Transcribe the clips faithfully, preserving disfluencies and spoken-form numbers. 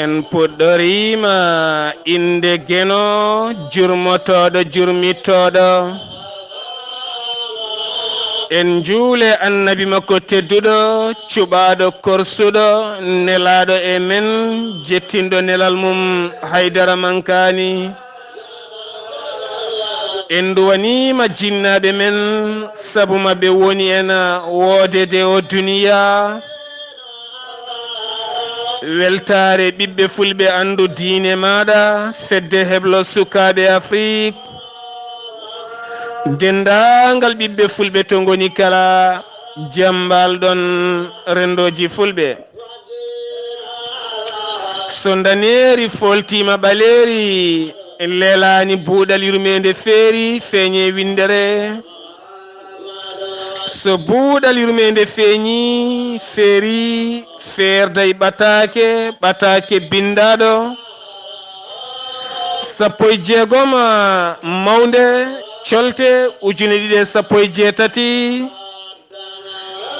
En puɗɗoriima innde Geno, jurmotooɗo, jurmittooɗo. En njuule Annabi makko tedduɗo, cuɓaaɗo, korsuɗo, nelaaɗo e men, jettinɗo nelal mum, haydara mankaani. En nduwaniima jinnaaɓe men, sabu maɓɓe woni en woodeede o duniya. Weltaare ɓiɓɓe fulɓe, anndu diine maaɗa, fedde heblo sukaaɓe Afrik, denndaangal ɓiɓɓe fulɓe to ngoni kala, jam mbaal ɗon renndooji fulɓe. So ndaneeri fooltiima ɓaleeri, leelaani buuɗal yurmeende feeri, feeñe winndere. So buuɗal yurmeende feeñi, feeri, feerday ɓataake, ɓataake binndaaɗo. Sappo e jeegom mawnde colte ujine ɗiɗi e sappo e jeetati.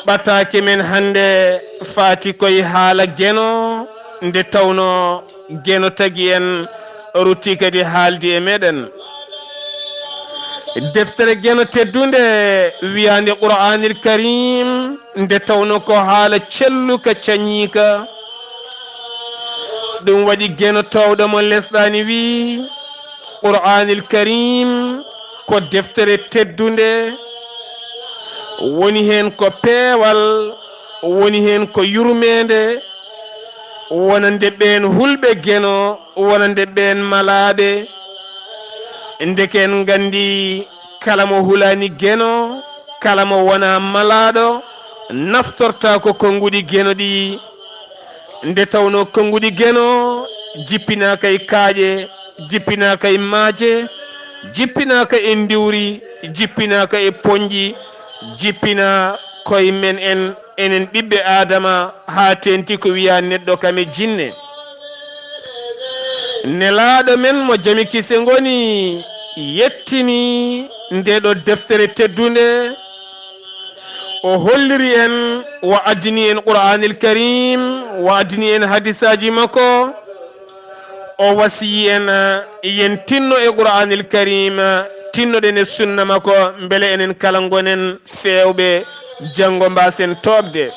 Ɓataake men hannde faati koye haala Geno, nde tawnoo Geno tagi en, ruttii kadi haaldi e meɗen. Deftere Geno teddunde wiyaande Qur'aanil Kariim, nde tawnoo ko haala celluka cañiika. Ɗum waɗi Geno toowɗo mo lesɗaani wii, Qur'aanil Kariim ko deftere teddunde, woni heen ko peewal, woni heen ko yurmeende, wonande ɓeen hulɓe Geno, wonande ɓeen malaaɓe. Ndeke en nganndi kala mo hulaani Geno, kala mo wonaa malaaɗo, naftortaako konnguɗi Geno ɗi. Nde tawnoo konnguɗi Geno jippinaaka e kaaƴe, jippinaaka e maaje, jippinaaka e ndiwri, jippinaaka e poñƴi, jippinaa koye men en, enen ɓiɓɓe Aadama, haa teeŋti ko wiyaa neɗɗo kam e jinne. Nelaaɗo men mo jam e kise ngoni yettini ndee ɗoo deftere teddunde. O holliri en, o addini en Qur'aanil Kariim, o addini en hadisaaji makko. O wasiyi en, yen tinno e Qur'aanil Kariim, tinnoɗen e sunna makko, mbele enen kala ngonen feewɓe, janngo mbaasen toobde.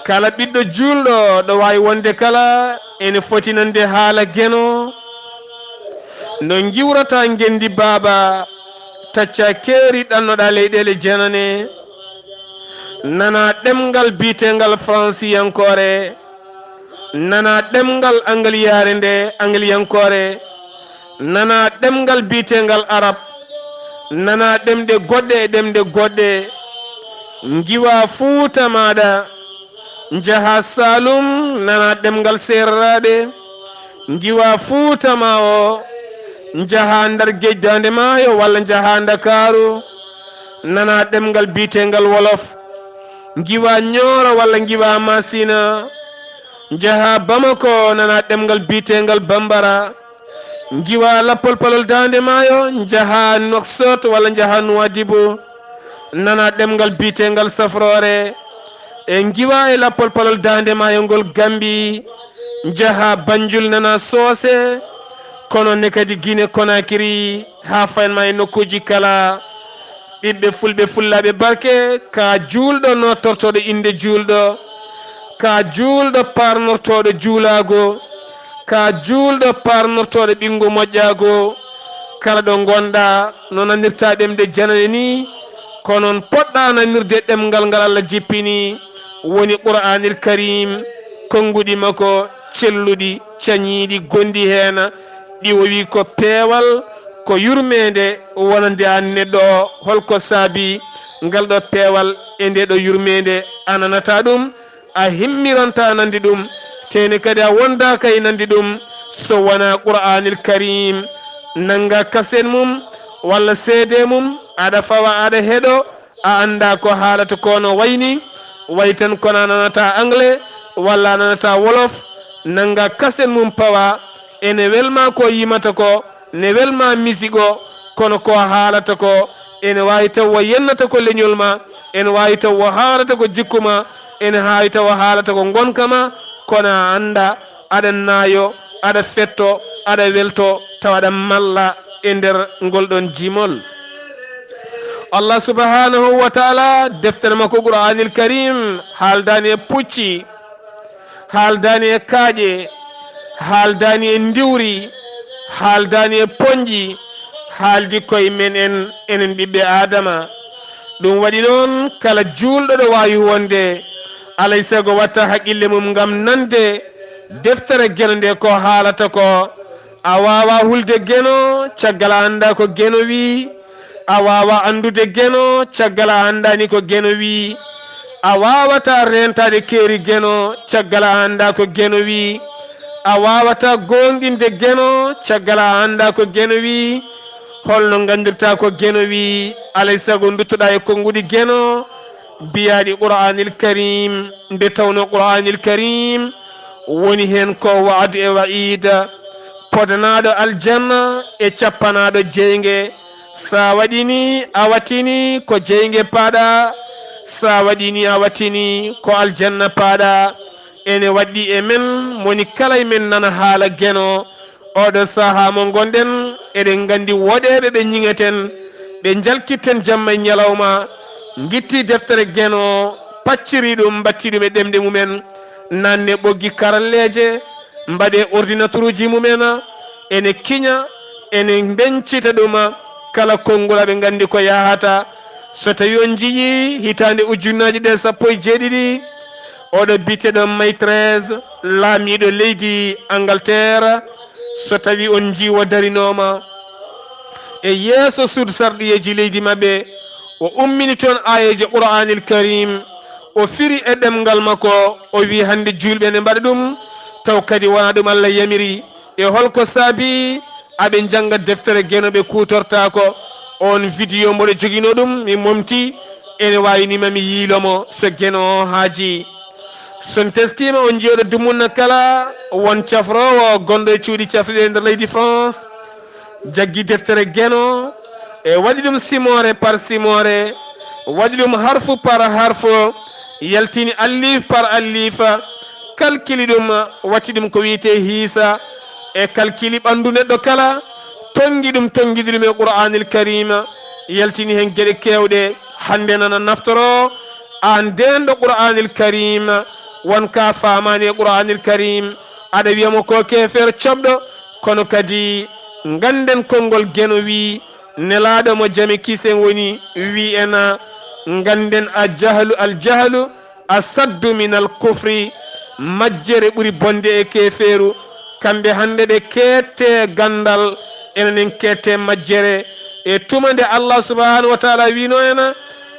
Kala ɓiɗɗo juulɗo ɗo waawi wonde kala, ene foti nande haala Geno. No ngiwrata ngenndi baaba, tacca keeri, ɗannoɗaa leyɗeele janane, nana ɗemngal biyetengal faransiyankoore, nana ɗemngal angliyaare nde, angliyankoore, nana ɗemngal biyetengal arab, nana ɗemɗe goɗɗe e ɗemɗe goɗɗe, ngiwa Fuuta maaɗa, njaha Saalum, nana ɗemngal seereraaɓe, ngiwa Fuuta ma o, njaha Ndar Geej Daande Maayo walla njaha Ndakaaru, nana ɗemngal biyetengal Wolof, ngiwa Ñooro walla ngiwa Masina, njaha Bamako, nana ɗemngal biyetengal Bambara, ngiwa Lappol Palol Daande Maayo, njaha Nouakchott walla njaha Nouadhibou, nana ɗemngal biyetengal Safroore, e ngiwa e Lappol Palol Daande Maayo ngol Gambi, njaha Banjul, nana Soose, kono ne kadi Gine Konakiri, haa faynma e nokkuuji kala. Ɓiɓɓe fulɓe, fullaaɓe barke, ka juulɗo nootortooɗo innde juulɗo, ka juulɗo paarnortooɗo juulaago, ka juulɗo paarnortooɗo ɓinngu moƴƴaago, kala ɗo ngonɗaa, no nanirta ɗemɗe janane ni, ko noon poɗɗa nanirde ɗemngal ngal Allah jippini, woni Qur'aanil Kariim, konnguɗi makko celluɗi, cañiiɗi, gonɗi heen, ɗi o wi ko peewal, ko yurmeende wonande aan neɗɗo o. Holko saabi ngal ɗo peewal e nde ɗo yurmeende a nanata ɗum? A himmironta nande ɗum, tene kadi a wondaaka e nande ɗum, so wonaa Qur'aanil Kariim. Nannga kaset mum walla C D mum, aɗa fawa, aɗa heɗo, a annda ko haalata ko no wayni, way tan kono a nanata anglais walla a nanata wolof, nannga kaset mum pawa, ene welma ko yimata ko, ne welma misik o, kono ko haalata ko, ene waawi taw o yennata ko leñol ma, ene waawi taw o haalata ko jikku ma, ene haawi taw o haalata ko ngonka ma, kono a annda, aɗa naayo, aɗa fetto, aɗa welto, tawa aɗa malla e nder ngol ɗon jimol. Allah subhanahu wa taala, deftere makko Qur'anil Karim, haaldaani e pucci, haaldaani e kaaƴe, haaldaani e ndiwri, haaldaani e poñƴi, haaldi koye men en, enen ɓiɓɓe Aadama. Ɗum waɗi noon, kala juulɗo ɗo waawi wonde, alay sago watta haqqille mum ngam nande deftere Geno nde ko haalata ko. A waawaa hulde Geno caggal a anndaa ko Geno wii. A waawaa anndude Geno caggal a anndaani ko Geno wii. A waawataa reentaade keeri Geno caggal a anndaa ko Geno wii. A waawataa goongɗinde Geno caggal a anndaa ko Geno wii. Holno nganndirtaa ko Geno wii? Alay sago nduttoɗaa e konnguɗi Geno biyaaɗi Qur'aanil Kariim, nde tawnoo Qur'aanil Kariim woni heen ko wa'du e wa'iid, podanaaɗo aljanna e cappanaaɗo jeynge. So a waɗii nii, a wattinii ko jeynge paaɗaa, so a waɗii nii, a wattinii ko aljanna paaɗaa. Ene waɗɗii e men, mo woni kala e men nana haala Geno. Oɗo sahaa mo ngonɗen, eɗen nganndi woɗeeɓe ɓe ñiŋeten, ɓe njalkitten jamma e ñalawma, ngitti deftere Geno, pacciri ɗum, mbatti ɗum e ɗemɗe mumen, nanne ɓoggi karalleeje, mbaɗe ordinaturuuji mumen, ene kiña, ene mbeñcita ɗum, kala konngol aɓe nganndi ko yahata. So tawii on njiyii hitaande ujunnaaji ɗe sappo e jeeɗiɗi, oɗo biyeteeɗo May treize, laamiiɗo leydi Angleterre, so tawii on njii o darinooma e yeeso suudu sarɗiyeeji leydi maɓɓe, o ummini toon aayeeje Qur'aanil Kariim, o firi e ɗemngal makko, o wii hannde juulɓe ne mbaɗa ɗum, taw kadi wonaa ɗum Allah yamiri. E holko saabii aɓe njannga deftere Geno ɓe kuutortaako? Oon video mboɗo joginoo ɗum, mi momti, ene waawi nii ma mi yiilo mo so Geno o haajii. So on teskiima, on njiyii oɗo dumunna kala won cafroowo gonɗo e cuuɗi cafrirɗi e nder leydi France, jaggi deftere Geno, e waɗi ɗum simoore par simoore, waɗi ɗum harfu par harfu, yaltini alliif par alliif, kalkili ɗum, watti ɗum ko wiyetee hiisa, e kalkili ɓanndu neɗɗo kala, tonngi ɗum, tonngidi ɗum e Qur'aanil Kariim, yaltini heen geɗe keewɗe. Hannde nana naftoroo aan deenɗo Qur'aanil Kariim, won ka faamaani e Qur'aanil Kariim, aɗa wiya mo ko keefeero coɓɗo, kono kadi ngannden konngol Geno wii, nelaaɗo mo jame kisen woni, wii en, ngannden a jahlu, al jahlu asaddu minal kufri, majjere ɓuri bonde e keefeeru. Kamɓe hannde ɓe keette ganndal, enen en keette majjere. E tuma nde Allah subhanahu wa taala wiino en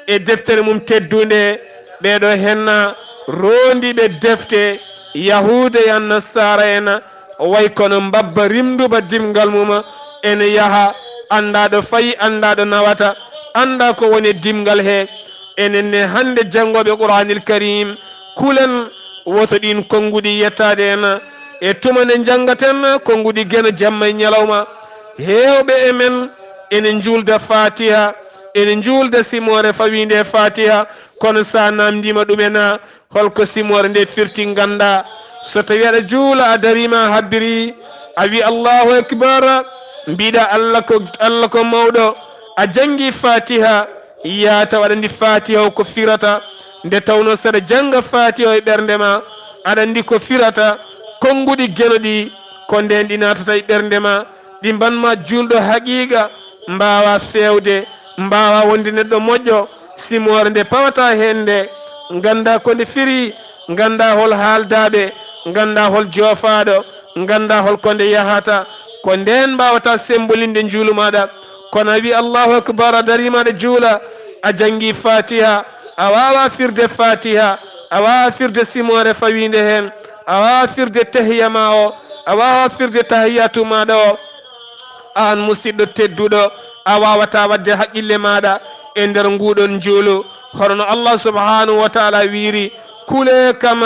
e deftere mum teddunde, ɓeeɗo henna roondiiɓe defte, Yahuuda e Annasaara en, way kono mbabba rimnduba dimngal mum, ene yaha, anndaa ɗo fayi, anndaa ɗo nawata, anndaa ko woni e dimngal he. Enen ne hannde janngooɓe Qur'aanil Kariim, kulen woto ɗiin konnguɗi yettaade en. E tuma nde njanngaten konnguɗi Geno jamma e ñalawma, heewɓe e men ene njuulda Faatiha, ene njuulda simoore fawiinde e Faatiha, kono so a naamndiima ɗum en, holko simoore nde firti, nganndaa. So tawii aɗa juula, a dariima, a habbiri, a wii Allahu Akbar, mbiɗa Allah ko, Allah ko mawɗo, a janngi Faatiha, yaa taw aɗa anndi Faatiha o ko firata. Nde tawnoo so aɗa jannga Faatiha o e ɓernde ma, aɗa anndi ko firata, konnguɗi Geno ɗi, ko ndeen ɗi naatata e ɓernde ma, ɗi mbaɗan ma juulɗo haqiiqa, mbaawa feewde, mbaawa wonde neɗɗo moƴƴo, simoore nde pawataa heen nde, nganndaa ko nde firi, nganndaa hol haaldaaɓe, nganndaa hol joofaaɗo, nganndaa hol ko nde yahata. Ko ndeen mbaawata semmbolinde njuulu maaɗa. Kono a wii Allahu Akbar, a dariima aɗa juula, a janngi Faatiha, a waawaa firde Faatiha, a waawaa firde simoore fawiinde heen, a waawaa firde tahiya ma o, a waawaa firde tahiyaatu maaɗa o. Aan musiɗɗo tedduɗo, a waawataa waɗde haqqille maaɗa e nder nguuɗoon njuulu. Hono no Allah subhanahu wa taala wiiri, kulee kam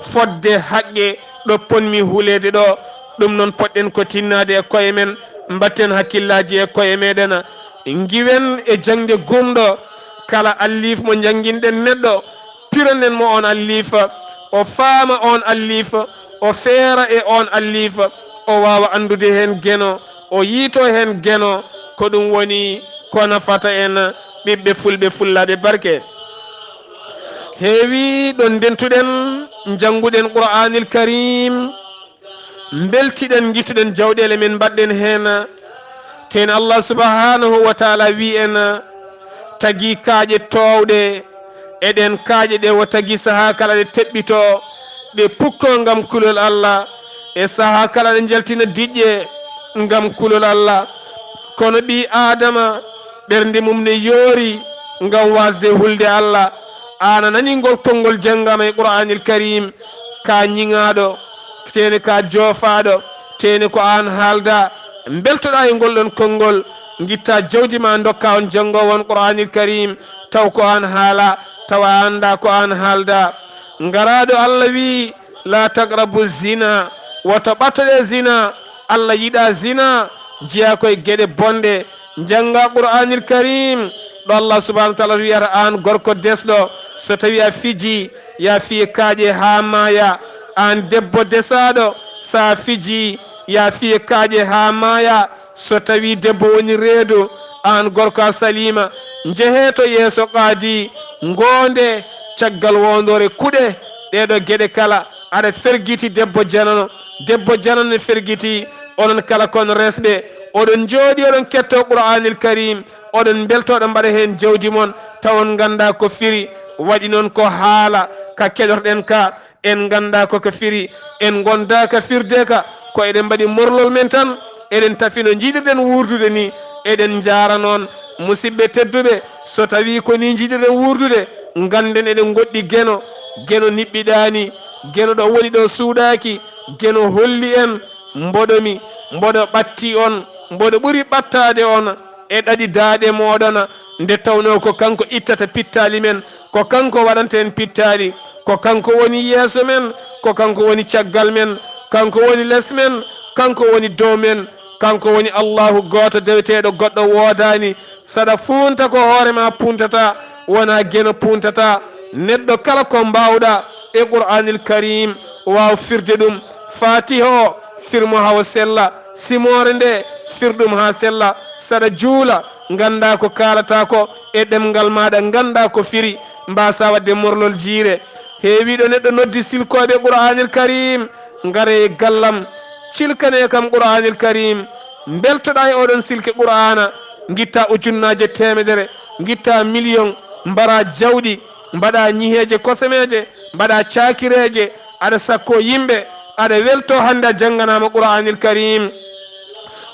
fodde haqqe ɗo potmi huleede ɗo. Ɗum noon, potɗen ko tinnaade e koye men, mbaɗten hakkillaaji e koye meɗen. Ngiwen e jaŋde gumɗo, kala alliif mo njannginɗen neɗɗo, piranen mo oon alliif, o faama on allifa, o feera e on allifa, o waawa anndude heen geno, o yiito heen geno, ko ɗum woni ko nafata en ɓiɓɓe fulɓe, fullaaɓe barke. Heewi ɗo ndentuɗen, njannguɗen Qur'aanil Kariim, mbeltiɗen, ngittuɗen jawɗeele men, mbaɗɗen heen. Teen Allah subhanahu wa taala wi en, tagi kaaƴe toowɗe, e ɗeen kaaƴe ɗe o tagi sahaa kala ɗe teɓɓito, ɗe pukko ngam kulol Allah, e sahaa kala ɗe njaltina diƴƴe ngam kulol Allah. Kono ɓii Aadama, ɓernde mum ne yoori ngam waasde hulde Allah. Aan a nani ngol konngol janngaama e Qur'aanil Kariim, ka ñiŋaaɗo, teene ka joofaaɗo, teene ko aan haalda. Mbeltoɗaa e ngol ɗon konngol, ngitta jawdi ma, ndokka on janngoowo on Qur'aanil Kariim, taw ko aan haala, tawa a annda ko aan haalda. Ngaraaɗo Allah wi, "La taqrabu zina," woto ɓattoɗe zina. Allah yiɗa zina, jeyaa koye geɗe bonɗe. Njannga Qur'aanil Kariim, ɗo Allah subhanahu wa taala wiyata, aan gorko desɗo, so tawi a fiji, ya fiye kaaƴe haa maaya. Aan debbo desaaɗo, so a fiji, ya fiye kaaƴe haa maaya. So tawi debbo woni reedu, aan gorko a saliima. Njehee to yeeso qaadi, ngoonde caggal woondoore kuɗe ɗee ɗo geɗe kala. Aɗa fergiti debbo janano, debbo janano ne fergiti. Onon kala kon resɓe, oɗon njooɗi, oɗon ketto Qur'aanil Kariim, oɗon mbelto, oɗon mbaɗa heen jawdi mon, taw on ngannda ko firi. Waɗi noon ko haala ka keɗotoɗen ka, en ngannda ko ka firi, en ngonda ka firde ka, ko eɗen mbaɗi morlol men tan, eɗen tafi no njiɗirɗen wuurdude ni, eɗen njaara noon. Musidɓe tedduɓe, so tawi ko ni njiɗirɗen wuurdude, ngannden eɗen ngoɗɗi geno, geno niɓɓiɗaani, geno ɗo woni ɗo suuɗaaki, geno holli en, mboɗo mi, mboɗo ɓatti on, mboɗo ɓuri ɓattaade on e ɗaɗi daaɗe mooɗon, nde tawnoo ko kanko ittata pittaali men, ko kanko waɗanta en pittaali, ko kanko woni yeeso men, ko kanko woni caggal men, kanko woni les men, kanko woni dow men, kanko woni Allahu gooto deweteeɗo, goɗɗo woodaani. Saɗa fuunta ko hoore ma puuntata, wona geno puuntata. Neɗɗo kala ko mbaawɗa e Qur'aanil Kariim, waaw firde ɗum. Faatiha o, fir mo haa o sella. Simoore nde, fir ɗum haa sella. Saɗa juula, ngannda ko kaalata ko e ɗemngal maaɗa, ngannda ko firi, mbaasa waɗde morlol jiire. Heewiiɗo neɗɗo noddi silkooɓe Qur'aanil Kariim, ngaree e gallam, cilkanee kam Qur'aanil Kariim. Mbeltoɗaa e oɗon silke Qur'aana, ngitta ujunnaaje teemedere, ngitta miliyoŋ, mbara jawɗi, mbaɗa ñiheeje kosemeeje, mbaɗa caakireeje, aɗa sakko yimɓe, aɗa welto hannde a jannganaama Qur'aanil Kariim.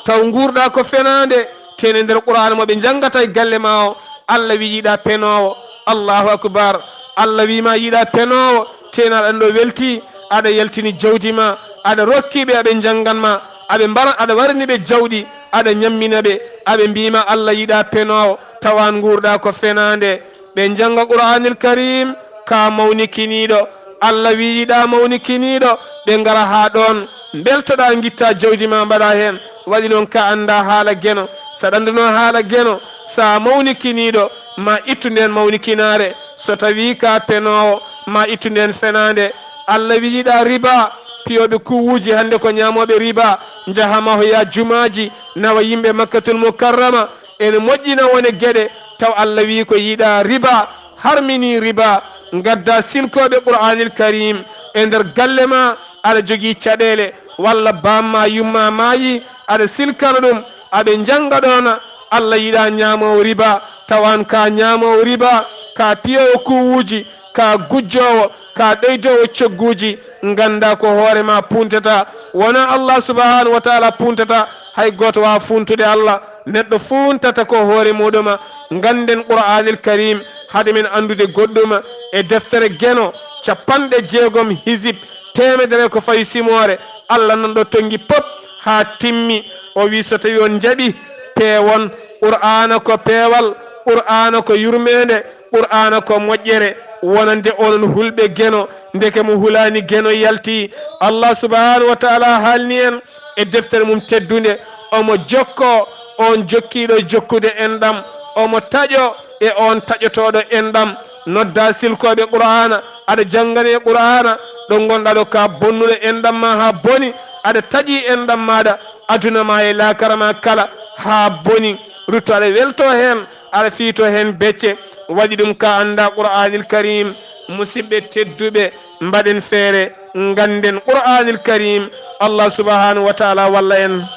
Taw nguurɗa ko fenaande, tene nder Qur'aana mo ɓe njanngata e galle ma o, Allah wi yiɗa penoowo. Allahu akbar. Allah wi ma yiɗa penoowo, tena aɗa ɗo welti, aɗa yaltini jawdi ma, aɗa rokki ɓe aɓe njanngan ma, aɓe mbara, aɗa warani ɓe jawɗi, aɗa ñammina ɓe, aɓe mbi ma Allah yiɗa penoowo, tawa an nguurɗa ko fenaande. Ɓe njannga Qur'aanil Kariim, ka mawnikiniiɗo. Allah wi yiɗa mawnikiniiɗo, ɓe ngara haa ɗoon, mbeltoɗa, ngitta jawdi ma mbaɗa heen. Waɗi noon ka annda haala geno. Saɗa annduno haala geno, sa mawnikiniiɗo, ma ittu ndeen mawnikinaare. So tawi ka penoowo, ma ittu ndeen fenaande. Allah wi yiɗa riba, piyooɓe kuuwuuji hannde ko ñaamooɓe riba, njaha mahoya jumaaji, nawa yimɓe Makkatul Mukarrama, ene moƴƴina wone geɗe, taw Allah wi ko yiɗa riba, harmini riba, ngadda silkooɓe Qur'aanil Kariim e nder galle ma, aɗa jogii caɗeele, walla bamma yumma maayi, aɗa silkana ɗum, aɓe njannga ɗoona, Allah yiɗa ñaamoowo riba, taw an ka ñaamoowo riba, ka piyoowo kuuwuuji, ka gujjoowo, ka ɓeydoowo cogguuji, ngannda ko hoore ma puuntata, wona Allah subhanahu wa taala puuntata, hay gooto waawa fuuntude Allah, neɗɗo fuuntata ko hoore muɗuma. Ngannden Qur'aanil Kariim, hade men anndude goɗɗum e deftere geno, capanɗe jeegom hizib, teemedere ko fawi simoore, Allah nan ɗo tonngi pop haa timmi, o wi so tawi on njaɓi peewon, Qur'aana ko peewal, Qur'aana ko yurmeende, Qur'aana ko moƴƴere, wonande onon hulɓe geno, ndeke mo hulaani geno yalti. Allah subhanahu wa taala haalni en e deftere mum teddunde, omo jokko on jokkiiɗo jokkude enɗam, omo taƴo e on taƴotooɗo enɗam, Nodda silkooɓe Qur'aana, aɗa janngane Qur'aana, ɗo ngonɗa ɗo ka bonnuɗo enɗam ma haa boni, aɗa taƴi enɗam maaɗa, aduna ma e laakara ma kala haa boni. Rutto aɗa welto heen, aɗa fiito heen becce, waɗi ɗum ka annda Qur'aanil Kariim. Musidɓe tedduɓe, mbaɗen feere, ngannden Qur'aanil Kariim. Allah subhanahu wa ta'ala walla en.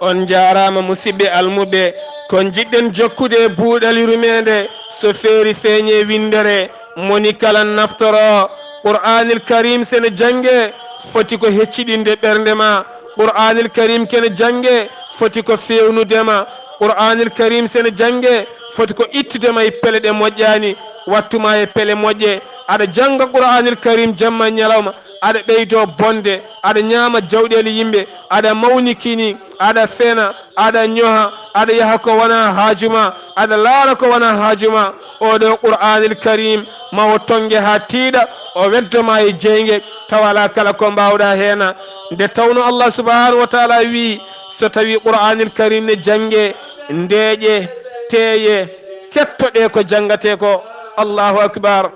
On njaaraama, musidɓe almuɓɓe. Ko njiɗɗen jokkude e buuɗal yurmeende, so feeri feeñe winndere, moni kala naftoro. Qur'aanil Kariim sene jannge, foti ko hecciɗinde ɓernde ma. Qur'aanil Kariim kene jannge, foti ko feewnude ma. Qur'aanil Kariim sene jannge, foti ko ittude ma e pele ɗe moƴƴaani, wattu ma e pele moƴƴe. Aɗa jannga Qur'aanil Kariim jamma e ñalawma, aɗa ɓeydo bonde, aɗa ñaama jawɗeeli yimɓe, aɗa mawnikini, aɗa fena, aɗa ñoha, aɗa yaha ko wona haaju ma, aɗa laara ko wona haaju ma. Oɗo Qur'aanil Kariim ma o tonnge haa tiiɗa, o weddo ma e jeynge, tawa alaa kala ko mbaawɗa heena. Nde tawno Allah subhanahu wa ta'ala wii, so tawi Qur'aanil Kariim ne jannge, ndeeƴe, teeye, kettoɗe ko janngatee ko. Allahu akbar.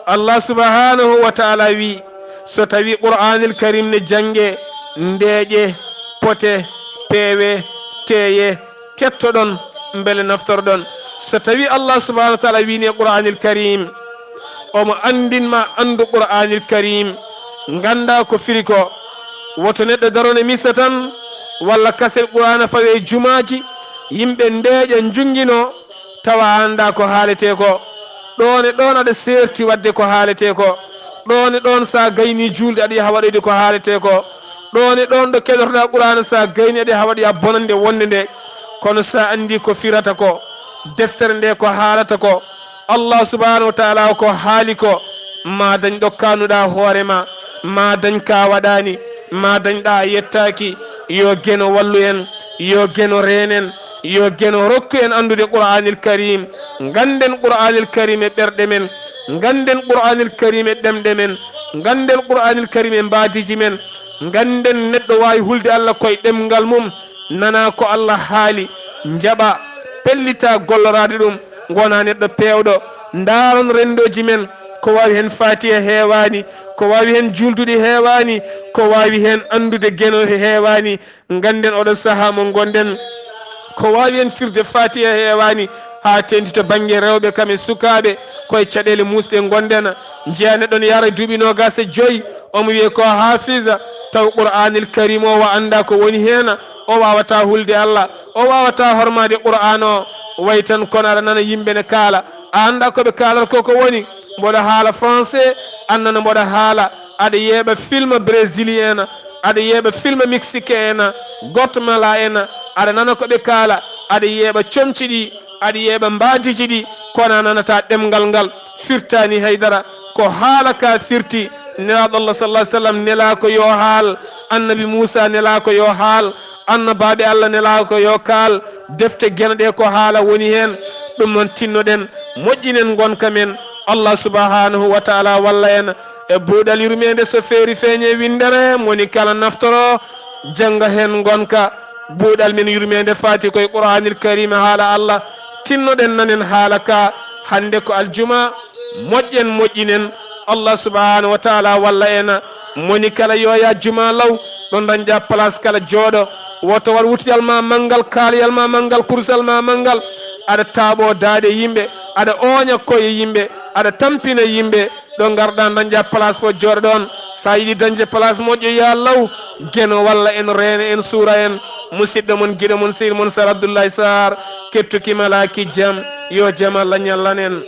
Allah subhanahu wa ta'ala wii, so tawi Qur'aanil Kariim ne jannge, ndeeƴe, pote, peewe, teeye, kettoɗon, mbele naftorɗon. So tawi Allah subhanahu wa ta'ala wiini e Qur'aanil Kariim, omo anndin ma anndu Qur'aanil Kariim, ngannda ko firi ko. Woto neɗɗo daro ne misa tan, walla kaset Qur'aana fawe e jumaaji, yimɓe ndeeƴa njunngino, tawa a annda ko haaletee ko. Ɗoon e ɗoon aɗa seerti waɗde ko haaletee ko. Ɗoon e ɗoon, so a gayni juulde, aɗa yaha waɗoyde ko haaletee ko. Ɗoon e ɗoon ɗo keɗotoɗa Qur'aana, so a gayni, aɗa yaha waɗoya bonannde wonnde nde. Kono so a anndi ko firata ko, deftere nde ko haalata ko, Allah subhanahu wa ta'ala ko haali ko, ma dañ ɗo kaanuɗa hoore ma, ma dañ ka waɗaani, ma dañ ɗa a yettaaki. Yo Geno wallu en, yo Geno reen en, yo Geno rokku en anndude Qur'aanil Kariim. Ngannden Qur'aanil Kariim e ɓerɗe men, ngannden Qur'aanil Kariim e ɗemɗe men, ngannden Qur'aanil Kariim e mbaadiiji men, ngannden neɗɗo waawi hulde Allah koye ɗemngal mum, nana ko Allah haali, njaɓa, pellita golloraade ɗum, ngona neɗɗo peewɗo. Ndaaron renndooji men, ko waawi heen Faatiha heewaani, ko waawi heen juulduɗi heewaani, ko waawi heen anndude Geno heewaani. Ngannden oɗo sahaa mo ngonɗen, ko waawi heen firde Faatiha heewaani, haa teeŋti to bannge rewɓe kam e sukaaɓe, koye caɗeele muusɗe ngonɗen. Njiyaa neɗɗo ne yahra duuɓi noogaas e joy, omo wiyee ko haafiza, taw Qur'aanil Kariim o, o anndaa ko woni heen, o waawataa hulde Allah, o waawataa hormaade Qur'aan o. Way tan kono aɗa nana yimɓe ne kaala, a anndaa ko ɓe kaalata ko ko woni. Mboɗo haala français, aan nana mboɗo haala, aɗa yeeɓa film brésilien, aɗa yeeɓa film mexicain, Guatemala en, aɗa nana ko ɓe kaala, aɗa yeeɓa comci ɗi, aɗa yeeɓa mbaadiiji ɗi, kono a nanataa ɗemngal ngal, firtaani hay dara. Ko haala ka firti, Nelaaɗo Allah sallallahu alaihi wasallam nelaa ko yo haal, Annabi Muusa nelaa ko yo haal, Annabaaɓe Allah nelaa ko yo kaal, defte Geno ɗe ko haala woni heen. Ɗum noon, tinnoɗen, moƴƴinen ngonka men, Allah subhanahu wa ta'ala walla en. E buuɗal yurmeende, so feeri feeñe winndere, moni kala naftoro, jannga heen ngonka. Buuɗal men yurmeende faati koye Qur'aanil Kariim, haala Allah. Tinnoɗen, nanen haala ka, hannde ko aljuma, moƴƴen, moƴƴinen, Allah subhanahu wa ta'ala walla en. Moni kala yo yaa juma law, ɗo dañɗa place kala jooɗo. Woto war wutiyal ma manngal, kaaliyal ma manngal, kurusal ma manngal. Aɗa taaɓo daaɗe yimɓe, aɗa ooña koye yimɓe, aɗa tampina yimɓe. Ɗo ngarɗa dañɗa place fof jooɗoɗon. Sa yiɗi dañde place moƴƴo, yaa law, Geno walla en, reena en, suura en. Musidɗo mon, giɗo mon, sehil mon, Sar Abdoulaye Sarr, kettuki malaaki jam, yo jam Allah ñallan en.